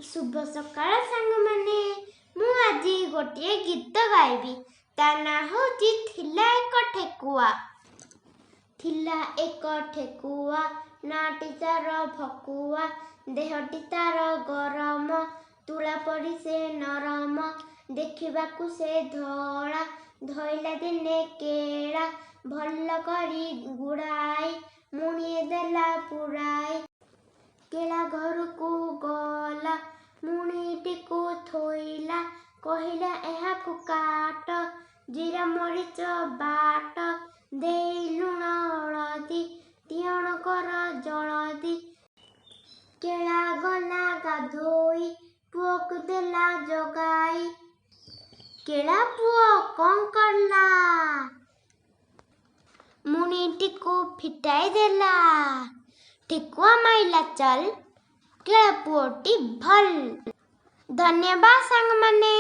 ଶୁଭ ସକାଳ ସାଙ୍ଗମାନେ। ମୁଁ ଆଜି ଗୋଟିଏ ଗୀତ ଗାଇବି, ତା ନାଁ ହେଉଛି ଥିଲା ଏକ ଠେକୁଆ। ଥିଲା ଏକ ଠେକୁଆ, ନାଁଟି ତାର ଭକୁଆ। ଦେହଟି ତାର ଗରମ, ତୁଳା ପରି ସେ ନରମ। ଦେଖିବାକୁ ସେ ଧଳା। ଧଇଲା ଦିନେ କେଳା, ଭଲ କରି ଗୁଡ଼ାଇ ମୁଣିଏ ଦେଲା ପୁରାଇ। କେଳା ଘରକୁ ଗଲା, ମୁଣିଟିକୁ ଥୋଇଲା, କହିଲା ଏହାକୁ କାଟ, ଜିରା ମରିଚ ବାଟ, ଦେଇ ଲୁଣ ହଳଦୀ, ତିଅଣ କର ଜଳଦି। କେଳା ଗଲା ଗାଧୋଇ, ପୁଅକୁ ଦେଲା ଜଗାଇ। କେଳା ପୁଅ କ'ଣ କଲା? ମୁଣିଟିକୁ ଫିଟାଇ ଦେଲା। ଠେକୁଆ ମାଇଲା ଚାଲ୍, କେଳା ପୁଅଟି ଭଲ୍। ଧନ୍ୟବାଦ ସାଙ୍ଗମାନେ।